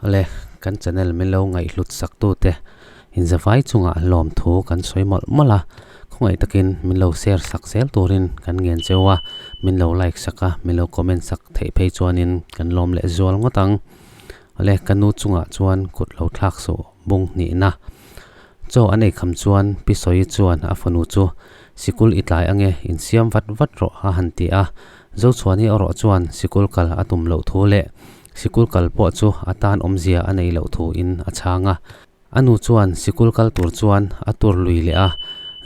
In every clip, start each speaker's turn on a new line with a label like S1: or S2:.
S1: Awle, kan channel min lo ngaihhlut sak tute inzavai chungah lawmthu kan sawi mawlh mawlh a, khawngaih takin min lo share sak zel turin kan ngen cheu a, min lo like sak a, min lo comment sak theih phei chuanin kan lawm leh zual ngawt ang. Awle, ka nu chungah chuan kut lo thlak suh bung hnihna. Chaw an ei kham chuan Pi Sawi chuan a fanu chu sikul i tlai ange insiam vat vat rawh a han ti a, Zochhuani erawh chuan sikul kal a tum loh thu leh Sikul kal pawh chu a tan awmzia a nei loh thu in a chhang a. A nu chuan sikul kal tur chuan a tur lui leh a,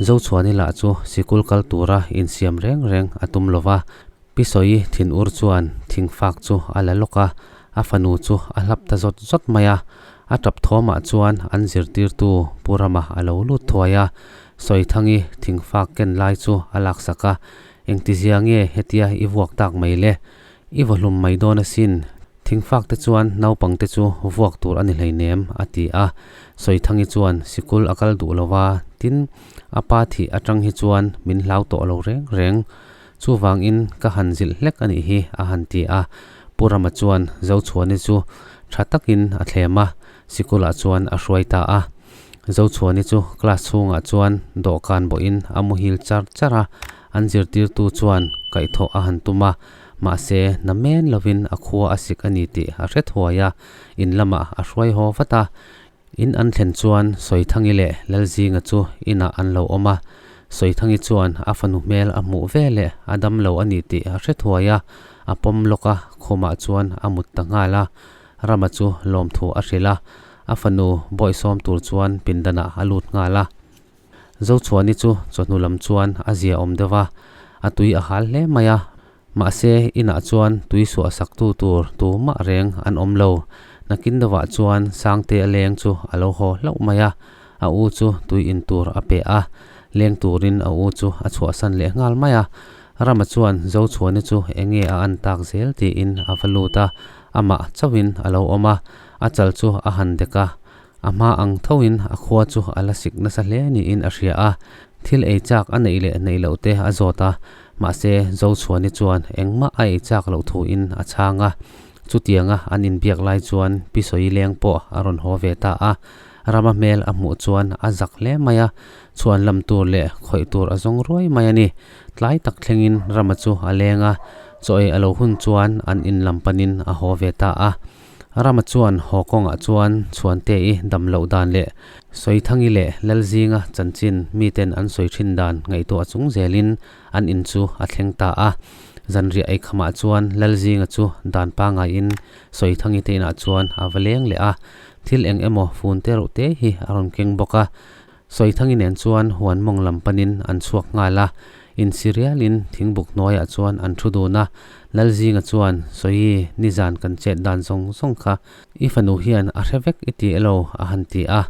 S1: Zochhuani lah chu sikul kal tura insiam reng reng a tum lo va. Pi Sawi thinur chuan thingfak chu a la lawk a, a fanu chu a hlap ta zawt zawt mai a. A tap thawmah chuan an zirtirtu Pu Rama a lo lut thuai a, Sawithangi thingfak ken lai chu a laksak a, Engtizia nge hetia i vuak tak mai le? I va hlum mai dawn asin, thingfak te chuan naupang te chu vuak tur a ni hleinem, a ti a. Sawithangi chuan sikul a kal duh lo va, tin, a pa thih atang hi chuan min hlau tawh lo reng reng. Chuvangin ka han zilh hlek a nih hi, a han ti a. Pu Rama chuan Zochhuani chu tha takin a thlem a, sikulah chuan a hruai ta a. Zochhuani chu class chhungah chuan dawhkan bawhin a muhil char char a, an zirtirtu chuan kaihthawh a han tum a, mahse na men lovin a khua a sik a ni tih a hre thuai a, in lamah a hruai haw vat a. In an thlen chuan Sawithangi leh Lalzinga chu inah an lo awm a, Sawithangi chuan a fanu hmel a hmuh ve leh a dam lo a ni tih a hre thuai a, a pawm lawk a, khumah chuan a mut ta nghal a. Rama chu lawmthu a hrilh a, a fanu bawihsawm tur chuan pindanah a lut nghal a. Zochhuani chu chawhnu lam chuan a zia awm deuh a, a tui a hal hle mai a. Mahse, inah chuan tui suah saktu tur tumah reng an awm lo. Nakin deuhah chuan Sangte a leng chu a lo haw hlauh mai a, a u chu tui in tur a pe a, leng turin a u chu a chhuahsan leh nghal mai a. Rama chuan Zochhuani chu enge a an tak zel tiin a va lut a, amah chauhin a lo awm a, a chal chu a han dek a, a hma ang thoin a khua chu a la sik nasa hle niin a hria a, thil ei chak a neih leh neih loh te a zawt a, mahse Zochhuani chuan engmah a ei chak loh thuin a chhang a, chutianga an inbiak lai chuan Pi Sawi leng pawh a rawn haw ve ta a, Rama hmel a hmuh chuan a zak hle mai a, chhuan lam tur leh khawih tur a zawng ruai mai a ni. Tlai tak thlengin Rama chu a leng a, chaw ei a lo hun chuan an in lam panin a haw ve ta a. Rama chuan haw kawngah chuan Chhuante-i dam loh dan leh Sawithangi leh Lalzinga chanchin miten an sawi thin dan ngaihtuah chung zelin an in chu a thleng ta a. Zanriah ei khamah chuan Lalzinga chu dan pangaiin Sawithangi te inah chuan a va leng leh a, thil eng emaw fun te reuh te hi a rawn keng bawk a. Sawithangi nen chuan huan mawng lam panin an chhuak nghal a, insi rialin thingbuk hnuaiah chuan an thu dun a. Lalzinga chuan, Sawi, nizan kan chet dan zawng zawng kha i fanu hian a hre vek i ti elo a han ti a.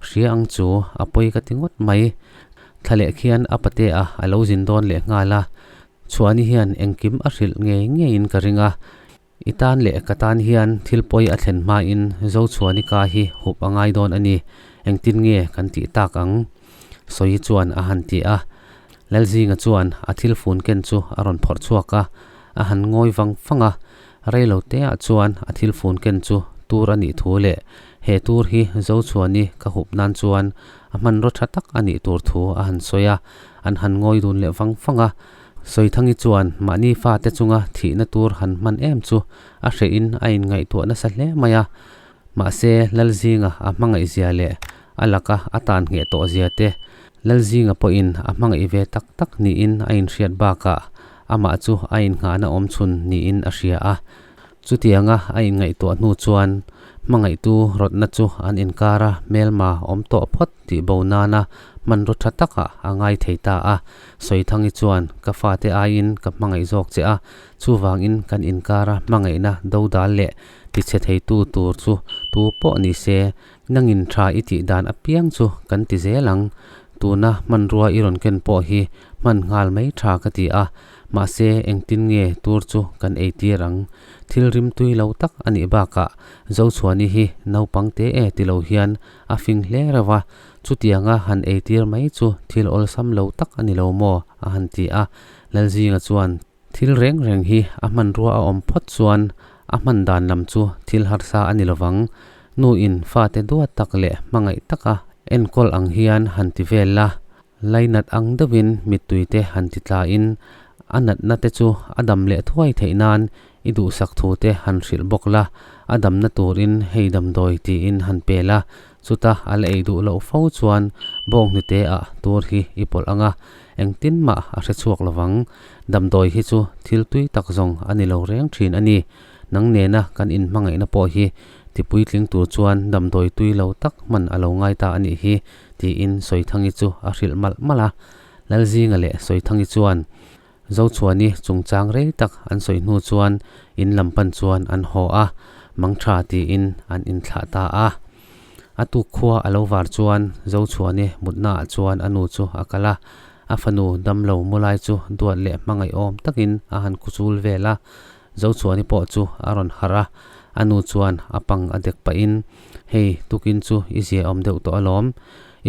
S1: Hria ang chu, a pawi ka ti ngawt mai. Thla leh khian a patea a lo zin dawn leh nghal a. Chhuani hian engkim a hrilh ngei ngeiin ka ring a. I tan leh ka tan hian thil pawi a thlen hmain Zochhuanika hi hup a ngai dawn a ni, engtin nge kan tih tak ang? Sawi chuan a han ti a. Lalzinga chuan a thil fun ken chu a rawn phawrh chhuak a, a han ngawi vang vang a. Reilo teah chuan a thil fun ken chu tur a nih thu leh he tur hi Zochhuani ka hup nan chuan a hmanraw tha tak a nih tur thu a han sawi a, an han ngawi dun leh vang vang a. Sawithangi chuan mahni fate chunga thihna tur han hman em chu a hrehin a inngaihtuah nasa hle mai a. Mahse, Lalzinga a hmangaihzia leh a laka a tan ngheh tawhzia te, Lalzinga pawhin a hmangaih ve tak tak niin a inhriat bakah amah chu a innghahna awmchhun niin a hria a. Chutianga a inngaihtuah hnu chuan hmangaihtu rawtna chu an inkara hmelma awm tawh phawt tih bo nana hmanraw tha takah a ngai thei ta a. Sawithangi chuan, Ka fate aiin ka hmangaih zawk che a, chuvangin kan inkara hmangaihna dodal leh tichhe theitu tur chu tu pawh ni se, nangin tha i tih dan apiang chu kan ti zel ang. Tuna hmanrua i rawn ken pawh hi hman nghal mai tha ka ti a, Mahse, engtin nge tur chu kan ei tir ang? Thil rim tui lo tak a nih bakah Zochhuani hi naupang te e ti lo hian a fing hle reuh a, chutianga han ei tir mai chu thil awlsam lo tak a ni lo maw? a han ti a. Lalzinga chuan thil reng reng hi a hmanrua a awm phawt chuan a hman dan lam chu thil harsa a ni lovang. Nu in fate duat tak leh hmangaih taka enkawl ang hian han ti vel la, lainat ang deuhin mittui te han ti tla in a natna te chu a dam leh thuai theih nan i duhsak thu te han hrilh bawk la, a damna turin hei damdawi tiin han pe la, chuta a la ei duh loh fo chuan bawnghnute ah tur hi i pawlh ang a, engtin mah a hre chhuak lovang. Damdawi hi chu thil tui tak zawng a ni lo reng thin a ni. Nang nena kan inhmangaihna pawh hi tipuitling tur chuan damdawi tui lo tak hman a lo ngai ta a nih hi, tiin Sawithangi chu a hrilh malh malh a. Lalzinga leh Sawithangi chuan Zochhuani chungchang rei tak an sawi hnu chuan in lam pan chuan an haw a, mangtha tiin an inthlah ta a. A tuk khua a lo var chuan Zochhuani mutnaah chuan a nu chu a kal a, a fanu damlo mu lai chu duat leh hmangaihawm takin a han kuchul vel a. Zochhuani pawh chu a rawn harh a, a nu chuan a pang a dek pahin, Hei, tukin chu i ziaawm deuh tawh alawm,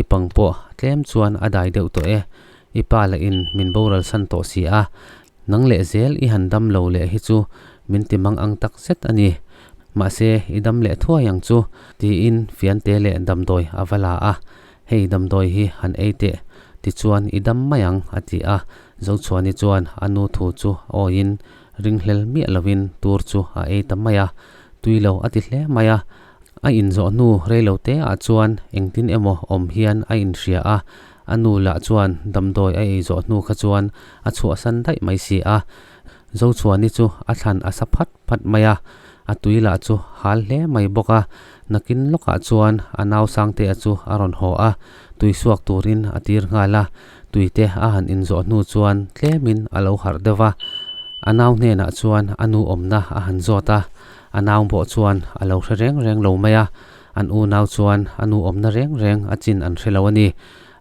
S1: i pang pawh tlem chuan a dai deuh tawh e, I pa lah in min boral san tawh si a, nang leh zel i han dam lo leh hi chu min ti mang ang tak zet a ni. Mahse, i dam leh thuai ang chu, tiin fiante leh damdawi a va la a. Hei damdawi hi han ei teh, tichuan i dam mai ang, a ti a. Zochhuani chuan a nu thu chu awiin ringhlel miah lovin tur chu a ei ta mai a, tui lo a ti hle mai a. A inzawh hnu reilo te ah chuan engtin emaw awm hian a inhria a, a nu lah chuan damdawi a ei zawh hnu kha chuan a chhuahsan daih mai si a. Zochhuani chu a thlan a sa phat phat mai a, a tui lah chu hal hle mai bawk a. Nakin lawkah chuan a nau Sangtea chu a rawn haw a, tui suak turin a tir nghal a, tuite a han inzawh hnu chuan tlemin a lo harh deuh va. A nau hnenah chuan a nu awmna a han zawt a, A nau bawh chuan a lo hre reng reng lo mai a, an unau chuan a nu awmna reng reng a chin an hre lo a ni.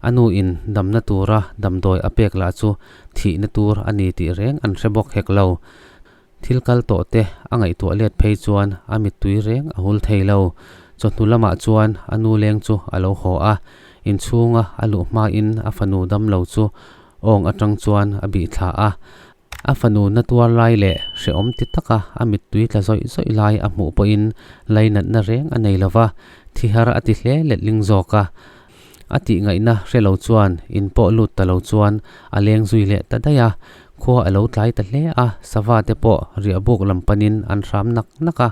S1: A nu in damna tura damdawi a pek lah chu thihna tur a ni tih reng an hre bawk hek lo. Thil kal tawh te a ngaihtuah let phei chuan a mittui reng a hul thei lo. Chawhnu lamah chuan a nu leng chu a lo haw a, inchhunga a luh hmain a fanu damlo chu awng atang chuan a bih thla a. A fanu na tuar lai leh hrehawm ti taka a mittui tla zawih zawih lai a hmuh pawhin lainatna reng a nei lova, thi har a ti hle letling zawk a. A tih ngaihna hre lo chuan in pawh lut ta lo chuan a leng zui leh ta daih a. Khua a lo tlai ta hle a, sava te pawh riahbuk lam panin an hram nak nak a.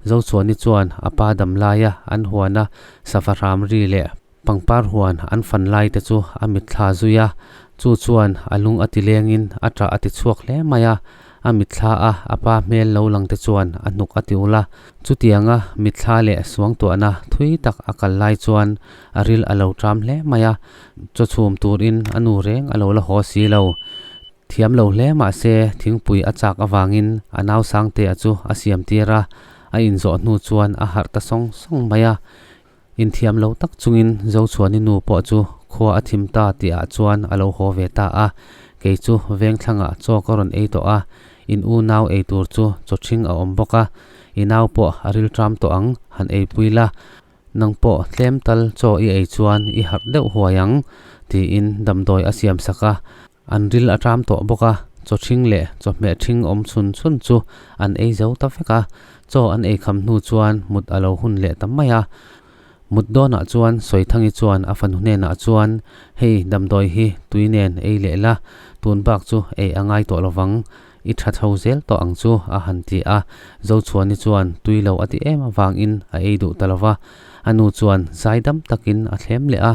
S1: Zochhuani chuan a pa dam laia an huana sava hram ri leh Pangpar huan an fan lai te chu a mitthla zui a, chu chuan a lung a ti lengin a ṭah a ti chhuak hle mai a, a mitthla a a pa hmel lo lang te chuan a hnuk a ti ul a. Chutianga mitthla leh suangtuahna thui tak a kal lai chuan a ril a lo ṭam hle mai a, chaw chhum turin a nu reng a lo la haw si lo. Thiam lo hle mah se thingpui a chak avangin a nau Sangtea chu a siam tir a, a inzawh hnu chuan a harh ta sawng sawng mai a. Inthiam lo tak chungin Zochhuani nu pawh chu khua a thim ta tih ah chuan a lo haw ve ta a, kei chu vengthlangah chaw ka rawn ei tawh a, in u nau ei tur chu chaw ṭhing a awm bawk a, i nau pawh a rilṭam tawh ang, han ei pui la, nang pawh tlem tal chaw i ei chuan i harh deuh huai ang, tiin damdawi a siam sak a, An ril a ṭam tawh bawk a, chaw ṭhing leh chawhmeh ṭhing awm chhun chhun chu an ei zo ta vek a. Chaw an ei kham hnu chuan mut a lo hun leh ta mai a. Mut dawnah chuan Sawithangi chuan a fanu hnenah chuan, Hei damdawi hi tui nen ei leh la, tun bak chu ei a ngai tawh lovang, i ṭha chho zel tawh ang chu, a han ti a. Zochhuani chuan tui lo a ti em avangin a ei duh ta lova. A nu chuan zaidam takin a thlem leh a.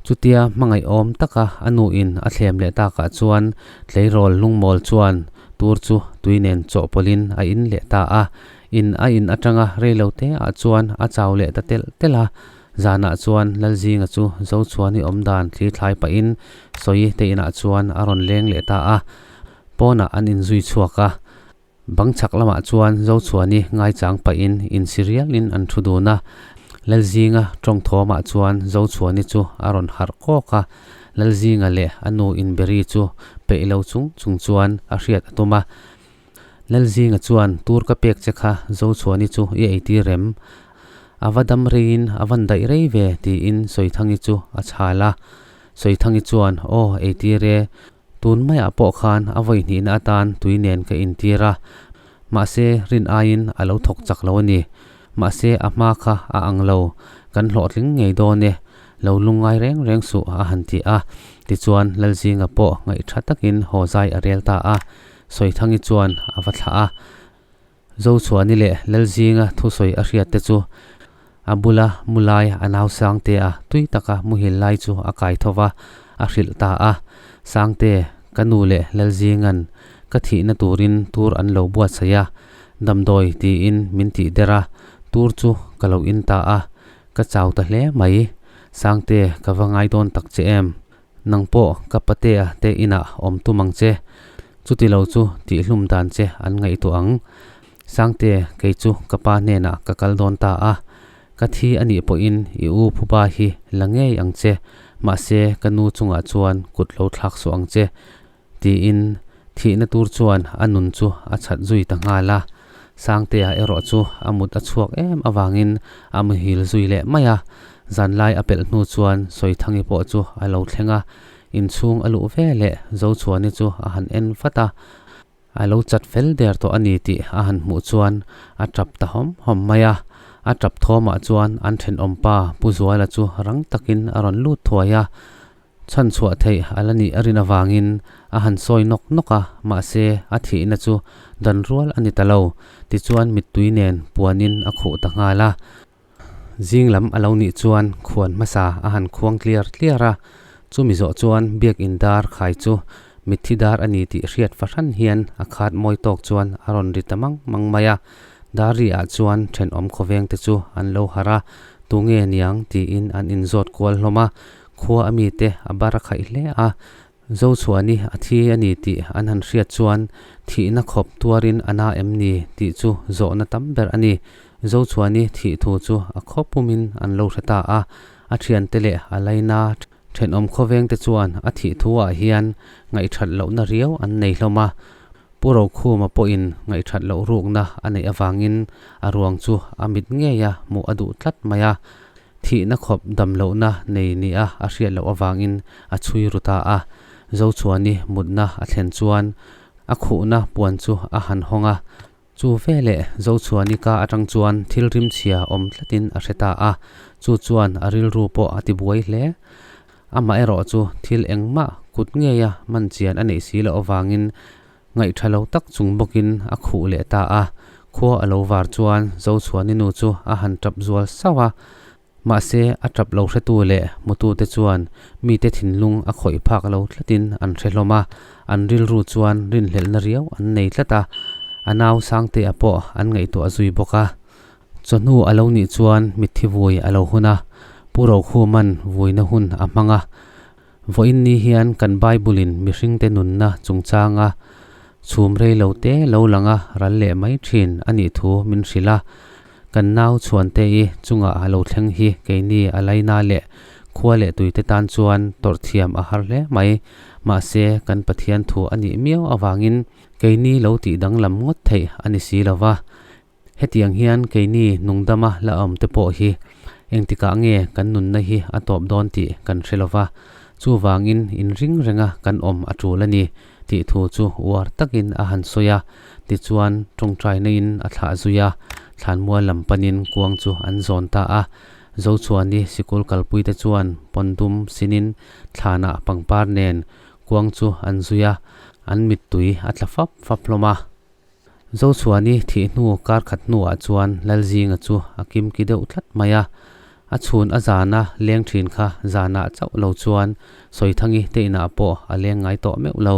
S1: Chutia hmangaihawm taka a nuin a thlem leh takah chuan tleirawl lungmawl chuan tur chu tui nen chawhpawlhin a in leh ta a. In a in atanga reilo te ah chuan a chau leh ta telh telh a. Zanah chuan Lalzinga chu Zochhuani awmdan thli thlai pahin Sawi te inah chuan a rawn leng leh ta a. Pawnah an inzui chhuak a. Bang chhak lamah chuan Zochhuani ngaichang pahin insi rialin an thu dun a. Lalzinga tawngthawmah chuan Zochhuani chu a rawn harh kawk a. Lalzinga leh a nu inberi chu peih lo chung chung chuan a hriat a tum a. Lalzinga chuan, Tur ka pek che kha Zochhuani chu i eitir em? A va dam reiin a van daih rei ve, tiin Sawithangi chu a chhal a. Sawithangi chuan, Aw, eitir e. Tun maiah pawh khan a vawi hnihna atan tui nen ka intir a, mahse rin aiin a lo thawk chak lo a ni. Mahse a hma kha a ang lo, kan hlawhtling ngei dawn e, lo lungngai reng reng suh a han ti a. Tichuan Lalzinga pawh ngaihtha takin haw zai a rel ta a, Sawithangi chuan a va thlah a. Zochhuani leh Lalzinga thusawi a hriat te chu a bula mu lai a nau Sangtea tui taka muhil lai chu a kai tho va, a hrilh ta a. Sangte, ka nu leh Lalzinga'n ka thihna turin tur an lo buatsaih a, damdawi tiin min tih der a, tur chu ka lo in ta a, ka chau ta hle mai. Sangte, ka va ngai dawn tak che em? Nang pawh ka patea te inah awm tum ang che. Chuti lo chu tihhlum dan che an ngaihtuah ang. Sangte, kei chu ka pa hnenah ka kal dawn ta a. Ka thi a nih pawhin i u phuba hi la ngei ang che, mahse ka nu chungah chuan kut lo thlak suh ang che, tiin thihna tur chuan a nun chu a chhat zui ta nghal a. Sangtea erawh chu a mut a chhuak em avangin a muhil zui leh mai a. Zanlai a pelh hnu chuan Sawithangi pawh chu a lo thleng a, inchhung a luh ve leh Zochhuani chu a han en vat a. A lo chat fel der tawh a ni tih a han hmuh chuan a tap ta hawm hawm mai a. A tap thawmah chuan an thenawmpa Pu Zuala chu rang takin a rawn lut thuai a. Chhan chhuah theih a la nih a rin avangin a han sawi nawk nawk a, mahse a thihna chu dan rual a ni ta lo. Tichuan mittui nen puanin a khuh ta nghal a. Zing lam a lo nih chuan khuan hmasa a han khuang tliar tliar a, chumi zawh chuan biakin dar khai chu mitthi dar a ni tih hriat fahran hian a khat mawi tawk chuan a rawn ri ta mang mang mai a. Dar ri ah chuan thenawm khawveng te chu an lo harh a, tunge niang tiin an inzawt kual hlawm a. Khua a mite a bar a khaih hle a, Zochhuani a thi a ni tih an han hriat chuan thihna khawp tuarin a na em ni tih chu zawhna tam ber a ni. Zochhuani thih thu chu a khaw pumin an lo hre ta a, a thiante leh a laina thenawm khawvengte chuan a thih thuah hian ngaihthat lohna riau an nei hlawm a. Pu Rokhuma pawhin ngaihthat loh rukna a neih avangin a ruang chu a mit ngeia hmuh a duh tlat mai a. Thihna khawp dam lohna nei nia a hriat loh avangin a chhui ru ta a. Zochhuani mutna a thlen chuan a khuhna puan chu a han hawng a. Chu veleh Zochhuani ka atang chuan thil rimchhia awm tlatin a hre ta a. Chu chuan a rilru pawh a tibuai hle. Amaherawh chu thil engmah kut ngeia man chian a neih si loh avangin Ngaihṭha lo tak chung bawkin a khuh leh ta a, khua a lo var chuan Zochhuani nu chu a han ṭap zual sauh a. Mahse, a ṭap lo hretu leh hmutute chuan mite thinlung a khawih phak lo tlatin an hre hlawm a, an rilru chuan rinhlelhna riau an nei tlat a, a nau Sangtea pawh an ngaihtuah zui bawk a. Chawhnu a lo nih chuan mitthi vui a lo hun a, Pu Rokhuma'n vuina hun a hmang a, Vawiin ni hian kan Bible-in mihringte nunna chungchanga chhum rei lo te lo langa ral leh mai thin a nih thu min hrilh a. Kan nau Chhuante-i chunga a lo thleng hi keini a laina leh khua leh tuite tan chuan tawrh thiam a har hle mai. Mahse, kan Pathian thu a nih miau avangin keini lo tih danglam ngawt theih a ni si lo va. Hetiang hian keini nungdama la awm te pawh hi engtikah nge kan nunna hi a tawp dawn tih kan hre lo va, chuvangin inring renga kan awm a tul a ni tih thu chu uar takin a han sawi a, tichuan tawngtaina-in a thlah zui a, thlanmual lam panin kuang chu an zawn ta a. Zochhuani sikul kalpuite chuan pawndum sinin thlanah pangpar nen kuang chu an zui a, an mittui a tla fap fap hlawm a. Zochhuani thih hnu kar khat hnuah chuan Lalzinga chu a kimki deuh tlat mai a. A chhun a zana leng thin kha zanah chauh lo chuan Sawithangi te inah pawh a leng ngai tawh meuh lo.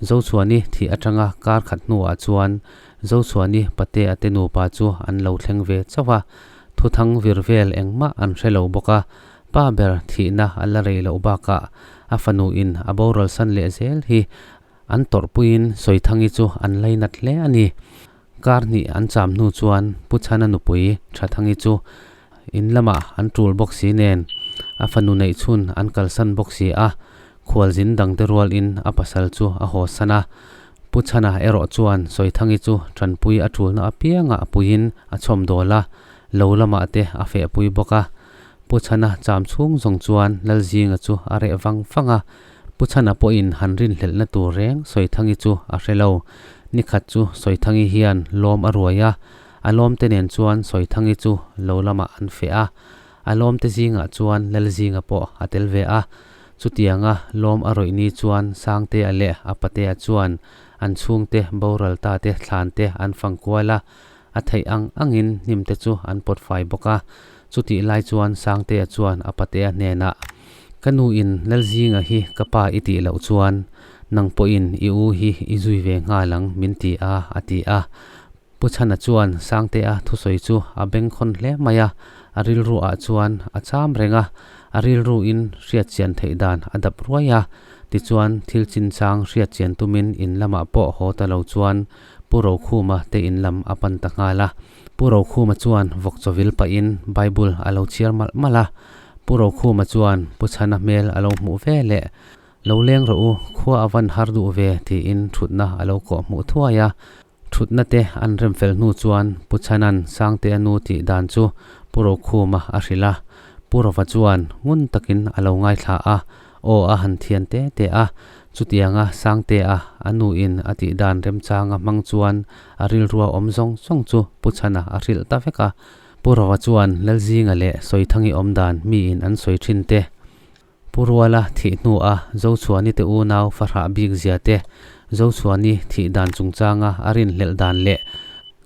S1: Zochhuani thih atanga kar khat hnuah chuan Zochhuani patea te nupa chu an lo thleng ve chauh a. Thuthang vir vel engmah an hre lo bawk a, pa ber thihna a la rei loh bakah a fanuin a boral san leh zel hi An tawrhpuiin Sawithangi chu an lainat hle a ni. Kar hnih an cham hnu chuan Pu Chhana nupui Thathangi chu in lamah an tul bawk si nen a fanu neih chhun an kalsan bawk si a, khualzin dangte rualin a pasal chu a hawsan a. Pu Chhana erawh chuan Sawithangi chu tanpui a tulna apiangah a puiin a chhawmdawl a, lo lamah te a fehpui bawk a. Pu Chhana cham chhung zawng chuan Lalzinga chu a reh vang vang a, Pu Chhana pawhin han rinhlelhna tur reng Sawithangi chu a hre lo. Nikhat chu Sawithangi hian lawm a ruai a, A lawmte nen chuan Sawithangi chu lo lamah an feh a, a lawmte zingah chuan Lalzinga pawh a tel ve a. Chutianga lawm a rawih ni chuan Sangtea leh a patea chuan an chhungte boral ta te thlan te an fang kual a, a theih ang angin hnim te chu an pawt fai bawk a. Chutih lai chuan Sangtea chuan a patea hnenah, Ka nu in Lalzinga hi ka pa i tih loh chuan nang pawhin i u hi i zui ve nghal ang min ti a, a ti a. Pu Chhana chuan Sangtea thusawi chu a bengkhawn hle mai a, a rilru ah chuan a cham reng a, a rilru in hriatchian theih dan a dap ruai a, tichuan thil chinchang hriatchian tumin in lamah pawh haw ta lo chuan Pu Rokhuma te in lam a pan ta nghal a. Pu Rokhuma chuan vawk chawvil pahin Bible a lo chhiar malh malh a, Pu Rokhuma chuan Pu Chhana hmel a lo hmuh ve leh, Lo leng rawh u, khua a van har duh ve tiin thutna a lo kawh hmuh thuai a. Thutna te an rem fel hnu chuan Pu Chhanan Sangtea nu tih dan chu Pu Rokhuma a hrilh a. Pu Rova chuan ngun takin a lo ngaithla a, aw a han thian te te a. Chutianga Sangtea a nuin a tih dan remchanga hmang chuan a rilrua awm zawng zawng chu Pu Chhana a hrilh ta vek a. Pu Rova chuan Lalzinga leh Sawithangi awm dan miin an sawi thin te Pu Ruala thih hnua Zochhuani te unau fahrah bik zia te, Zochhuani thih dan chungchanga a rinhlelh dan leh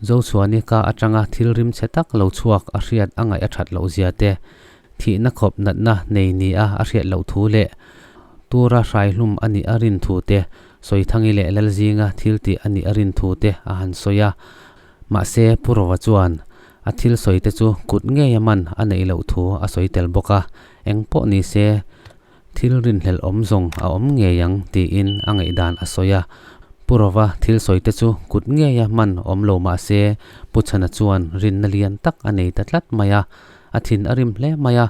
S1: Zochhuani ka atanga thil rim chhe tak lo chhuak a hriat a ngaih a that loh zia te, thihna khawp natna nei nia a hriat loh thu leh tura hraihlum a nih a rin thu te, Sawithangi leh Lalzinga thil tih a nih a rin thu te a han sawi a. Mahse, Pu Rova chuan a thil sawi te chu kut ngei a man a neih loh thu a sawi tel bawk a, eng pawh ni se thil rinhlelh awm zawng a awm ngei ang tiin a ngaihdan a sawi a. Pu Rova thil sawi te chu kut ngei a man awm lo mah se Pu Chhana chuan rinna lian tak a nei ta tlat mai a, a thin a rim hle mai a,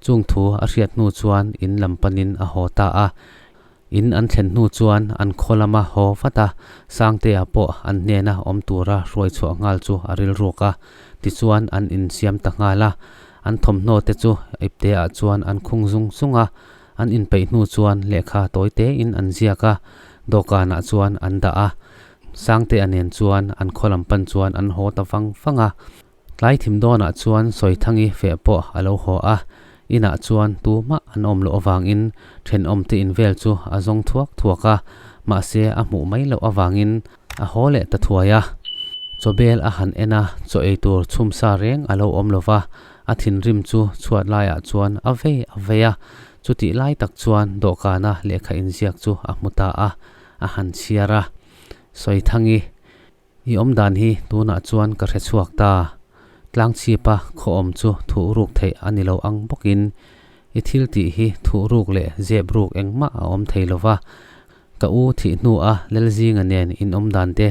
S1: chung thu a hriat hnu chuan in lam panin a haw ta a. In an thlen hnu chuan an khaw lama haw vat a, Sangtea pawh an hnena awm tura hruai chhuah nghal chu a rilruak a, tichuan an insiam ta nghal a. An thawmhnaw te chu ipteah chuan an khung zung zung a, an inpeih hnu chuan lehkha tawi tein an ziak a, dawhkanah chuan an dah a. Sangtea nen chuan an khaw lam pan chuan an haw ta vang vang a. Tlai thim dawnah chuan Sawithangi feh pawh a lo haw a, inah chuan tumah an awm loh avangin thenawmte in vel chu a zawng thuak thuak a, mahse a hmuh mai loh avangin a haw leh ta thuai a. Chawbel a han en a, chaw ei tur chhum sa reng a lo awm lo va, a thinrim chu chhuat laiah chuan a vei a vei a, chutih lai tak chuan dawhkana lehkha inziak chu a hmu ta a, a han chhiar a. Sawithangi. I awm dan hi tunah chuan ka hre chhuak ta. Tlangchhipa khaw awm chu thuh ruk theih a ni lo ang bawkin i thil tih hi thuh ruk leh zep ruk engmah a awm thei lo va. Ka u thih hnua Lalzinga nen in awm dan te,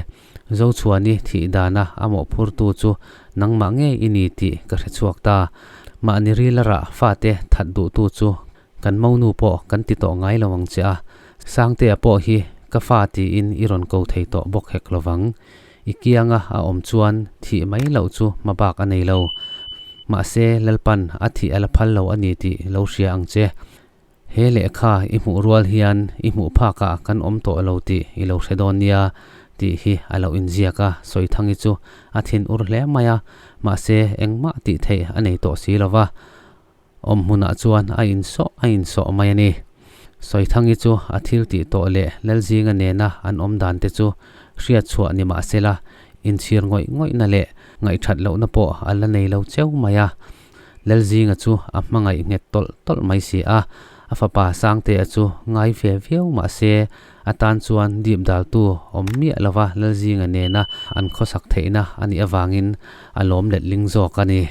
S1: Zochhuani thih dana a mawhphurtu chu nangmah ngei i ni tih ka hre chhuak ta. Mahni rilarah fate that duhtu chu Kan monu pawh kan ti tawh ngai lo ang che a, Sangtea pawh hi ka fa tiin i rawn ko thei tawh bawk hek lo vang. I kianga a awm chuan thih mai loh chu hma bak a nei lo. Mahse, Lalpan a thih a la phal lo a ni tih lo hria ang che. He lehkha i hmuh rual hian i hmuh phakah kan awm tawh lo tih i lo hre dawn nia tih hi a lo inziak a, Sawithangi chu a thin ur hle mai a, mahse engmah tih theih a nei tawh si lo va. Awm hmunah chuan a insawh a insawh mai a ni. Sawithangi chu a thil tih tawh leh Lalzinga nena an awm dan te chu hriat chhuah ni mah sela, inchhir ngawih ngawihna leh ngaihthat lohna pawh a la nei lo cheu mai a. Lalzinga chu a hmangaih nghet tawlh tawlh mai si a, a fapa Sangtea chu ngai ve viau mah se a tan chuan dip daltu awm miah lova Lalzinga nena an khawsak theihna a nih avangin a lawm letling zawk a ni.